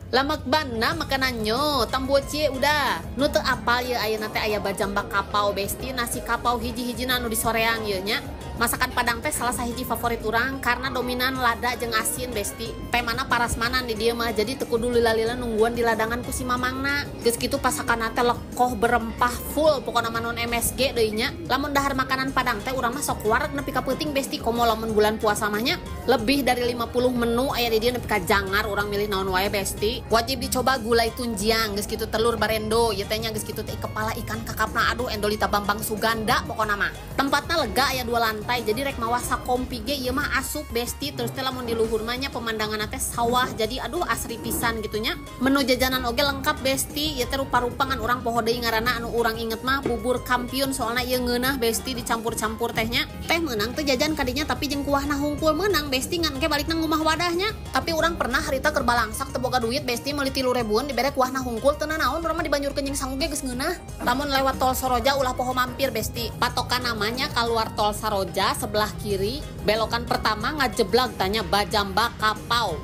Lamak bana makanannya, tambocie udah. Nu teu apal ye ayeuna teh aya bajamba kapau besti, nasi kapau hiji-hijina anu disoreang ye nya. Masakan Padang teh salah sahiji favorit urang karena dominan lada jeung asin besti. Temana parasmanan di dieu mah, jadi teu kudu lila-lila nungguan di ladangan ku si mamangna. Geus kitu pasakanna teh lekoh berempah full, pokona mah non MSG deui nya. Lamun dahar makanan Padang teh urang mah sok wareg nepi ka peuting besti, komo lamun bulan puasa mah nya. Lebih dari 50 menu aya di dieu nepi ka jangar urang milih naon wae besti. Wajib dicoba gulai tunjiang, geus kitu telur barendo, ieu teh nya geus kitu teh kepala ikan kakapna, aduh endolita Bambang Suganda pokona mah. Tempatna lega aya 2 lantai, jadi rek mawa sakompi ge ieu mah asup besti. Terus teh lamun di luhur mah nya pemandangan teh sawah, jadi aduh asri pisan gitu nya. Menu jajanan oge lengkap besti, ieu teh rupa-rupa ngan urang poho deui ngaranna, anu urang inget mah bubur kampiun soalna ieu ngeunah besti dicampur-campur tehnya. Teh meunang teh jajan kadinya tapi jeung kuahna hungkul meunang besti ngan engke balikna ngumah wadahnya. Tapi urang pernah harita keur balangsak teu boga duit besti meuli 3 ribuan dibere kuahna hungkul teu nanaon urang mah dibanjurkeun jeung sangu ge geus ngeunah. Lamun lewat tol Soroja ulah poho mampir besti. Patokan namanya keluar tol Saroja sebelah kiri, belokan pertama ngajeblag tanya Bajamba Kapau.